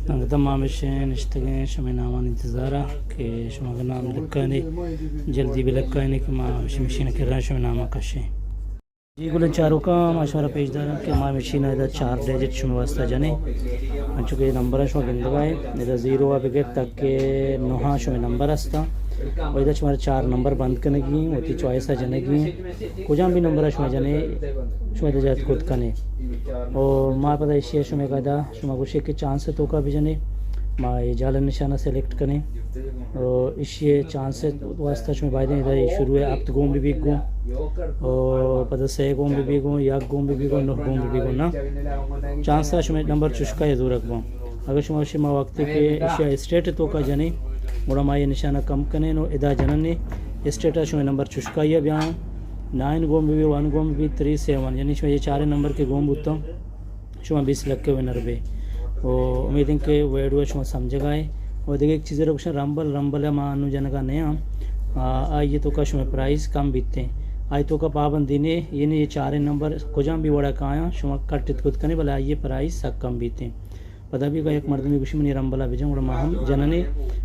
انگت ما ہمیشہ نشتگیں شمے نامان انتظارا کہ شما اگر نام لکھانے، جلدی بلکھانے کہ ما ہمیشہ مشین کرا شمے ناما کشیں۔ جی گلیں چاروکاں، ما شمارا پیش داراں کہ ما مشین ادا چار ڈیجٹ شمے واسطہ جنیں۔ انچو کہ نمبر شما گندگا ہے، ادا زیرو آ بگر تک کہ نوہاں شمے نمبر ہستا۔ و ادا شمارا چار نمبر بند کنگی، وتی چوائس آ جنگی۔ کجام بھی نمبر شما جنے، شما ادا جات کت کنے۔ و ما پدا اشی شمے گدا شما گوشے کہ چانس توکا بجنے، ما اے جال نشانہ سلیکٹ کنیں۔ و اشی چانس واسطہ شما باید ادا شروع ہے ہپت گون بہ بی گون، و پدا سے گون بہ بی گون، یک گون بہ بی گون، نہ گون بہ بی گون نا۔ چانس شما نمبر چشکا یا زورگ بون۔ اگر شما شما وقتی کہ اشی اسٹریٹ توکا جنے، گڑا ما یہ نشانہ کم کنیں و ادا جننے، اسٹریٹ شما نمبر چشکا یا بیاں، نائن گون بہ بی، ون گون بہ بی، تھری سیون، یعنی شما یہ چاریں نمبر کہ گون بوتاں، شما بیست لکھ ء ونر بے۔ و امید انت کہ ویڈیو شما سمجھگا ہے۔ و دگہ ایک چیزے رو گوشن، رمبل، رمبل ما انو جنگا نیاں۔ آ، آئی توکا شما پرائز کم بیتیں۔ آئی توکا پابندی نے، یعنی یہ چاریں نمبر کجام بھی وڑا کایاں، شما کٹ ات کت کنے، بلے آئی پرائز سک کم بیتیں۔ پدا بھی اگاں یک مردمے گوشی منی رمبلا بجن، گڑا ما ہم جننے۔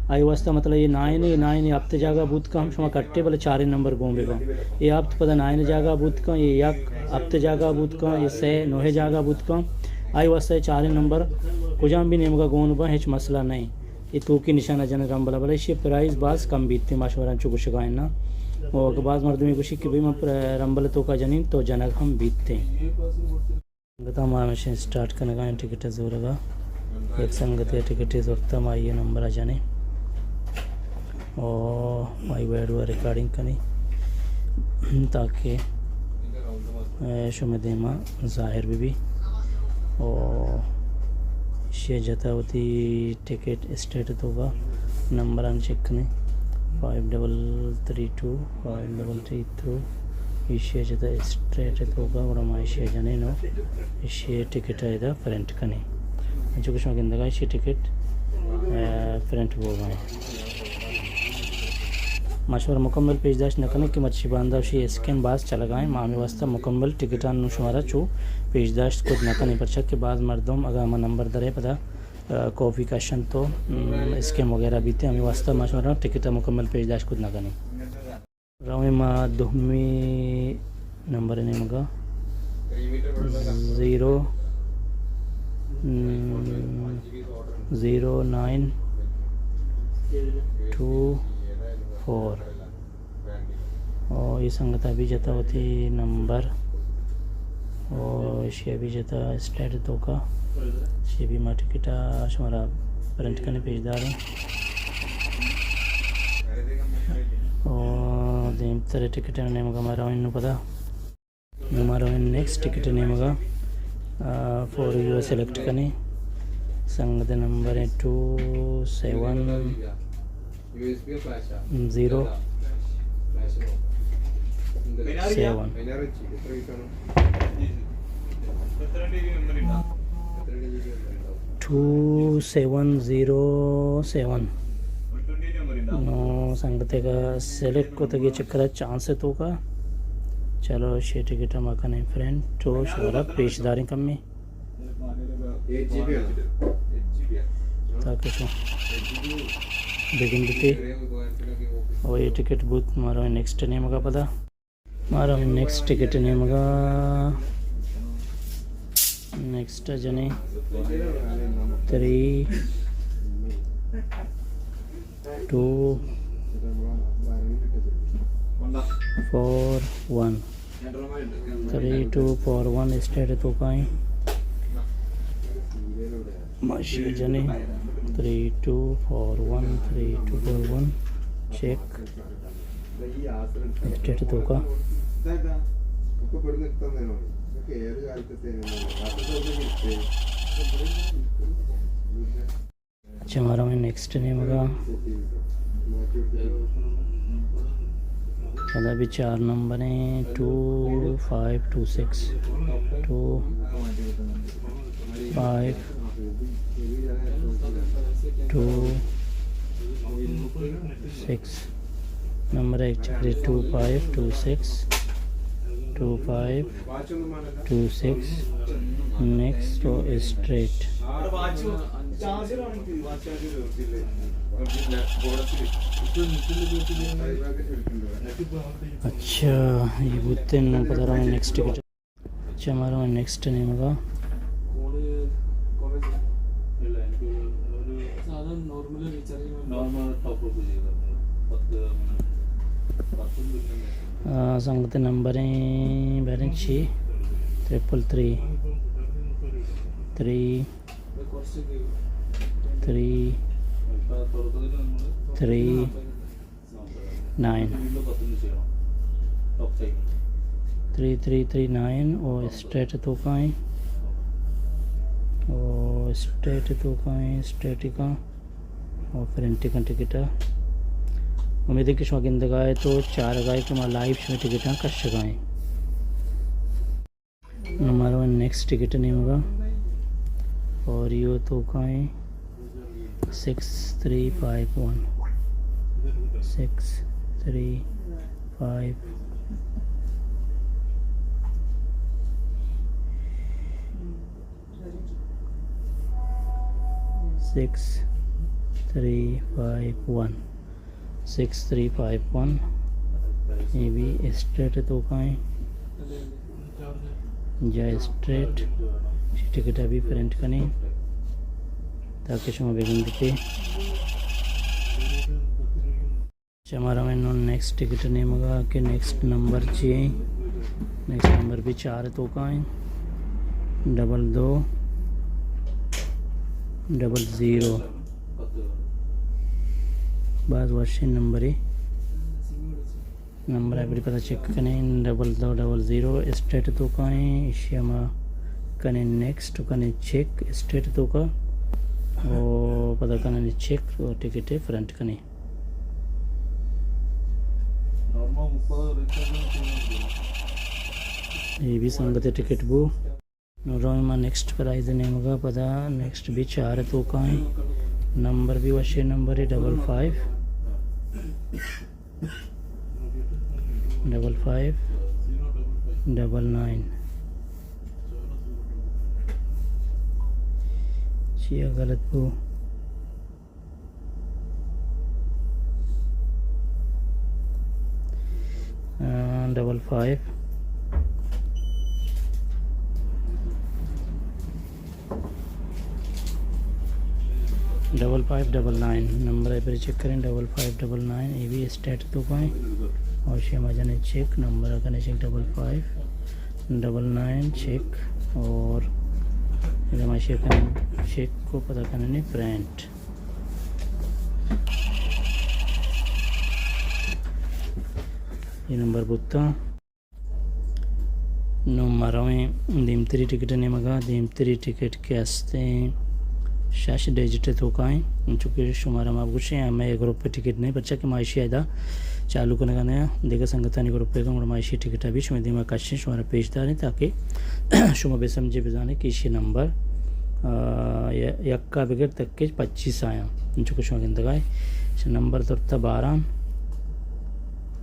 آئی واسطہ مطلب یہ نائن ہے، نائن ہپت جاگہ بوت کن ہم شما کٹے، بلے چاریں نمبر گون بہ بن۔ یہ ہپت پدا نائن جاگہ بوت کن، یہ یک ہپت جاگہ بوت کن، یہ سے نوہ جاگہ بوت کن۔ آئی واسطہ یہ چاریں نمبر کجام بھی نیمگا گون بن، ہچ مسئلہ نہیں۔ یہ توکی نشانہ جن رمبلا، بلے اشی پرائز باز کم بیتیں، ما شمارا انچو گوشگائیں نا۔ و اگہ باز مردمے گوشی کہ بھئی من پر-، رمبل توکا جنین تو جنگ ہم بیتیں۔ انگت ما ہمیشہ اسٹارٹ کنگا ہیں، ٹکٹ زورگا۔ یک سنگتے ٹکٹ زورتا، ما یہ نمبر جنے۔ او ما یہ ویڈیو ریکارڈنگ کنی تاکہ، اے، شمے دیما ظاہر بہ بی۔ او اشی جتا وتی ٹکٹ اسٹیٹ توکا نمبران چیک کنی۔ Five double three two, five double three two. ایشی ء جتا اسٹیٹ توکا، گڑا ما ایشی ء جنین و ایشی ء ٹکٹ ء ادا پرنٹ کنیں۔ انچو کہ شما گندگا ایشی ٹکٹ، ء، پرنٹ بوگا ہیں۔ ما شمارا مکمل پیش داشت نہ کنیں کہ مرچی باندا وشی اسکیم باز چلگا ہیں، ما ہمیں واسطہ مکمل ٹکٹان نو شمارا چو پیش داشت کت نہ کنیں، پرچا کہ باز مردم اگا ہما نمبر درے پدا، ء، کاپی کشن تو، م، اسکیم وغیرہ بیتے، ہمیں واسطہ ما شمارا ٹکٹ مکمل پیش داشت کت نہ کنیں۔ رویں ما دومی نمبر نیمگا، زیرو، م، زیرو نائن ٹو فور۔ او اے سنگتا بھی جتا وتی نمبر۔ او ایشی بھی جتا اسٹیٹ توکا۔ ایشی بھی ما ٹکٹا شمارا پرنٹ کنے پیش داریں۔ او دیمتر ٹکٹ نیمگا ما رویں نو پدا۔ نو ما رویں نیکسٹ ٹکٹ نیمگا، آ، فور یو سلیکٹ کنیں۔ سنگت نمبر ہیں two seven zero seven. Two seven zero seven. نو سنگتے کا سلیکٹ کو تگی چکر چانس ہے تو کا۔ چلو، شے ٹکٹ ہم کنیں پرنٹ، تو شمارا پیش داریں کمی۔ تاکہ شما بگندتے۔ او اے ٹکٹ بوت، مارا نیکسٹ نیمگا پدا۔ مارا نیکسٹ ٹکٹ نیمگا، نیکسٹ جنے three two four one. Three two four one state توکائیں۔ ماشی جنے three two four one, three two four one. Check state توکا۔ اچھا، ہمارا میں نیکسٹ نیمگا۔ پدا بھی چار نمبر ہیں، two five two six, two five two six. Number ایک چکری two five two six, two five, two six, next اور اسٹریٹ۔ اچھا، یہ بوتے ہیں، پتہ رہا نیکسٹ ٹکٹ۔ اچھا، ہمارا نیکسٹ نیمگا۔ آ، سنگت نمبر ہیں، بیلنس چھی، triple three, three, three, three, nine. Three three three nine, او اسٹریٹ توکائیں، او اسٹریٹ توکائیں، اسٹریٹ کا، او پرنٹ کا ٹکٹ۔ امید ہے کہ شما گندگائے تو چارگائے کہ ما لائیو شما ٹکٹاں کشگائیں۔ ہمارا نیکسٹ ٹکٹ نیمگا، اور یہ توکائیں six three five one, six three five, six three five one. Six three five one, یہ بھی اسٹریٹ توکائیں۔ جا اسٹریٹ، ٹکٹ ابھی پرنٹ کنیں تاکہ شما بگندتے۔ اچھا، ہمارا میں نون نیکسٹ ٹکٹ نیمگا کہ نیکسٹ نمبر چی ہیں؟ نیکسٹ نمبر بھی چار توکائیں، ڈبل دو، ڈبل زیرو۔ باز وشیں نمبرے۔ نمبر ءَ بری پدا چیک کنیں، ڈبل دو ڈبل زیرو، اسٹریٹ توکائیں، ایشی ہما کنیں نیکسٹ، کنیں چیک اسٹریٹ توکا، او پدا کنیں چیک، او ٹکٹ پرنٹ کنیں۔ یہ بھی سنگت ٹکٹ بو۔ نوں رویں ما نیکسٹ پرائز نیمگا، پدا نیکسٹ بھی چار توکائیں۔ نمبر بھی وشیں نمبرے، double five, double five, double nine. چیا غلط بو؟ آ، double five, double five double nine. نمبر ءَ پر چیک کریں، ڈبل فائیو ڈبل نائن، یہ بھی اسٹریٹ توکائیں۔ اور شما جنے چیک، نمبر ءَ کنے check, double five double nine check, اور اگر ما شیئر کنیں چیک کو پتہ کنیں پرنٹ۔ یہ نمبر بوتا۔ نوں ما رویں دیمتری ٹکٹ نیمگا۔ دیمتری ٹکٹ کہ استیں شش ڈیجٹ توکائیں، چونکہ شمارا ما بگوشیں ہمے گروپ ٹکٹ نہیں، پرچا کہ ما ایشی ادا چالو کنگا نیا، دیگہ سنگتانی گروپ گا، گڑا ما ایشی ٹکٹ ابھی شمے دیما کشیں، شمارا پیش داریں تاکہ شما بہ سمجھے بزانے کہ ایشی نمبر، آ، ی-، یکا بگر تک کہ پچیس آیاں، انچو کہ شما گندگائے۔ ایشی نمبر درتا بارہ،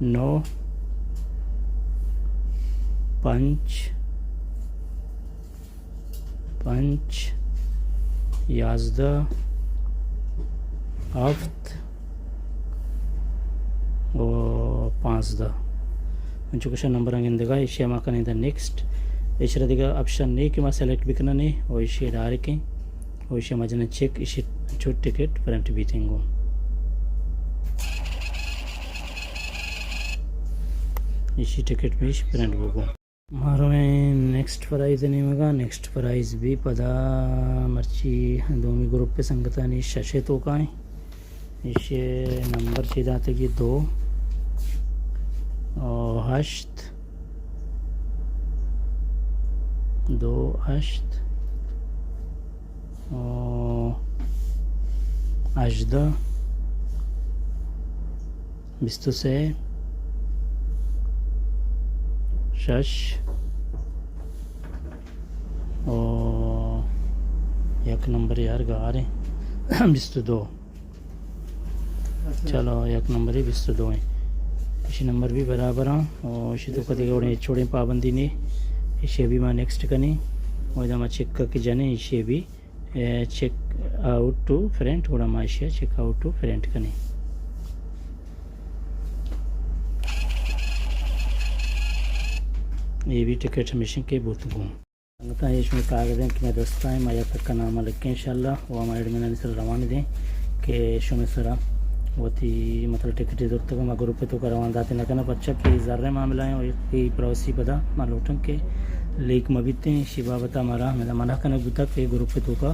نو، پنچ، پنچ، یازدہ، ہفت و پانزدہ۔ انچو کہ شما نمبراں گندگا، ایشی ما کنیں دا نیکسٹ۔ ایشرا دیگہ آپشن نہیں کہ ما سلیکٹ بکننے، و ایشی ڈائریکٹ ہیں۔ و ایشی ما جنیں چیک، ایشی چو ٹکٹ پرنٹ بیتیں گوں۔ ایشی ٹکٹ بیش پرنٹ بو گوں۔ ما رویں نیکسٹ پرائز نیمگا۔ نیکسٹ پرائز بھی پدا مرچی دومی گروپ سنگتانی ششے توکائیں۔ ایشی نمبر چی داتگی؟ دو، او، ہشت، دو، ہشت، او، ہژدہ، بیست و سے، شش، او یک نمبر یار گار ہیں، بیست و دو۔ چلو، یک نمبری بیست و دو ہیں۔ ایشی نمبر بھی برابر آں، او ایشی توکا دگہ وڑیں ہچ وڑیں پابندی نے۔ ایشی بھی ما نیکسٹ کنیں، او ادا ما چیک کہ جنیں، ایشی بھی، اے، چیک آؤٹ ٹو پرنٹ، گڑا ما ایشی چیک آؤٹ ٹو پرنٹ کنیں۔ اے بھی ٹکٹ ہمیشن کہ بوت گوں۔ سنگتاں، اے شمئے کاغذ انت کہ مئے دستا انت، ما یک تکا نام ء لکھیں انشاءاللہ، و ہما ایڈمنانی سرا روان دیں کہ شمئے سرا وتی مطلب ٹکٹے زرتگ، ما گروپ توکا روان دات نہ کناں، پرچا کہ زر ء معاملہ انت و اے پراسی پدا ما لوٹن کہ لیک مہ بیتیں، اشی بابت ء مارا ہمدا منع کنگ بوتگ کہ گروپ توکا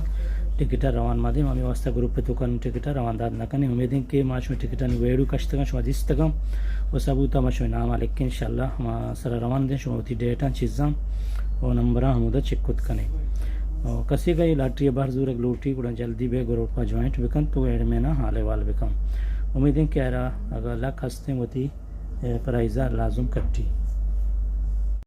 ٹکٹ ء روان مہ دیں، ما ہمے واسطہ گروپ توکا نوں ٹکٹ ء روان دات نہ کنیں۔ امید انت کہ ما شمئے ٹکٹانی ویڈیو کشتگاں، شما دیستگاں و ثبوت ء ما شمئے نام ء لکھیں انشاءاللہ، ما سرا روان دیں، شما وتی ڈیٹاں چیزاں و نمبراں ہمودا چک کت کنیں۔ و کسے کہ اے لاٹری ء بہر زورگ لوٹی، گڑا جلدی بہ گروپ ء جوائنٹ بکن تو ایڈمن ء حال احوال بکن۔ امید انت کہ ارا اگاں لک ہستیں وتی، اے، پرائز ء لازم کٹی۔